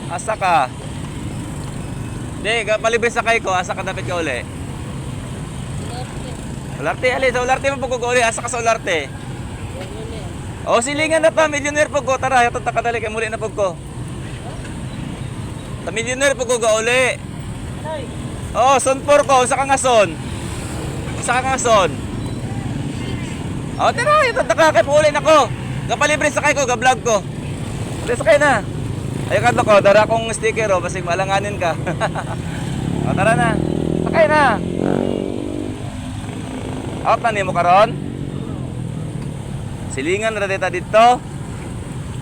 Asa ka? Di, palibre sakay ko. Asa ka dapat ka uli? Norte. Olarte, ali. Sa Olarte mo pag uli. Asa ka sa Olarte? Millionaire. O, silingan na pa. Millionaire pag ko. Tara, yato ta kadali. Kay muli na pag ko. Sa millionaire pag ko uli. Ay. Oh, son 4 ko. Usa ka nga son. Usa ka nga son. Oh, tara, ito ta kay uli na ko. Gapalibre sakay ko, ga-vlog ko. Uli sakay na. Ay kadlo ko, dara akong sticker oh, basig maalanganin ka. Oh, tara na. Sakay na. Out na nimo karon? Silingan ra dita dito.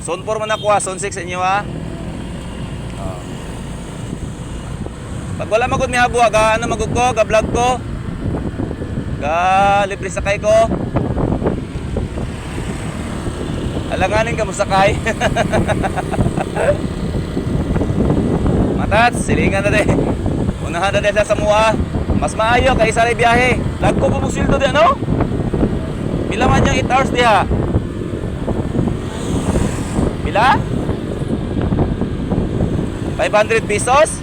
Son 4 man ako ah, son 6 inyo ah. Oh. Pag wala magud mihabuha ga ano magud ko, ga vlog ko. Ga libre sakay ko. Alanganin ka mo sakay. Matats, silingan na de. Unahan na de sa mua. Mas maayo kay isa ray biyahe. Lagko po mo di ano? Pila man yung 8 hours diha? Pila? 500 pesos?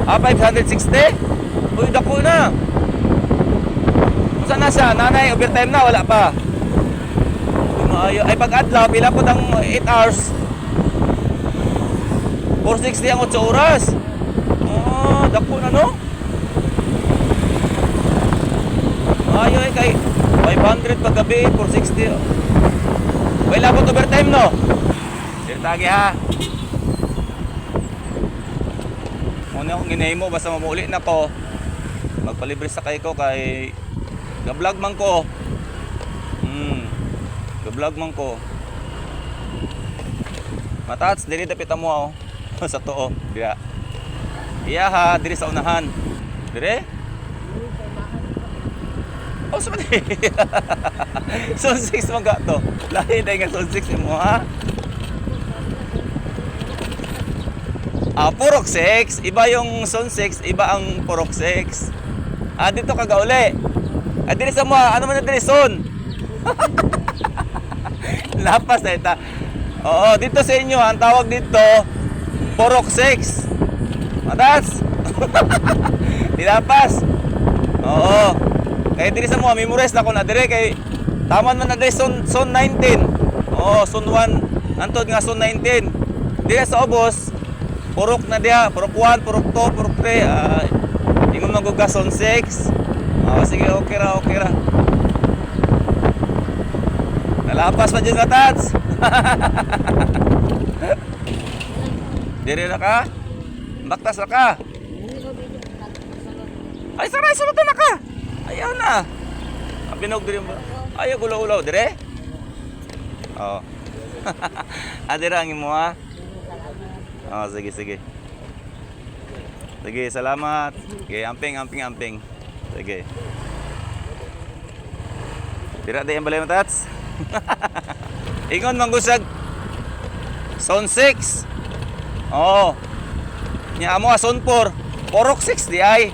Ah, 560? Uy, dako na. Saan na siya? Nanay, overtime na, wala pa. Uy, maayo. Ay, pag adlaw, pila po ang 8 hours? 460 ang 8 oras. Oh, dako na no? Maayo eh, kay 500 pag gabi, 460. Wala po overtime no? Sir, tagi ha. Muna akong ginahimo basta mamuli na ko. Magpalibre sa kay ko kay ga-vlog man ko. Ga-vlog man ko. Matats diri dapit mo oh. Sa tuo, diya. Iya ha, diri sa unahan. Dire? Oh, sa man. Zone 6 man to. Lahi dai nga zone 6 mo ha. Ah, Purok 6. Iba yung Zone 6, iba ang Purok 6. Ah, dito ka gauli. Ah, diri sa mo, ano man na diri zone? Lapas na ita. Oo, dito sa inyo, ang tawag dito, Purok 6. Matas! Nilapas. Oo. Kaya diri sa mo, memorize na ko na dire kay taman man na dire zone, zone 19. Oo, zone 1. Antod nga zone 19. Dire sa ubos, purok na diha, purok 1, purok 2, purok 3. Ah, ingon man gud ka zone 6. Oo, sige, okay ra, okay ra. Nalapas pa dyan ka, Tats. Dire na ka? Baktas na ka? Ay, saray, sulod na ka. Ayaw na. Ang binog dire ba? Ayaw, gulaw-ulaw. Dire? Oo. Ah, dire ang imo ha? Oo, sige, sige. Sige, salamat. Sige, amping, amping, amping. Sige. Tira di ang balay mo, Tats. Ingon, manggusag. Zone 6. Oo. Nya mo, ah, zone 4. Porok 6 di ay.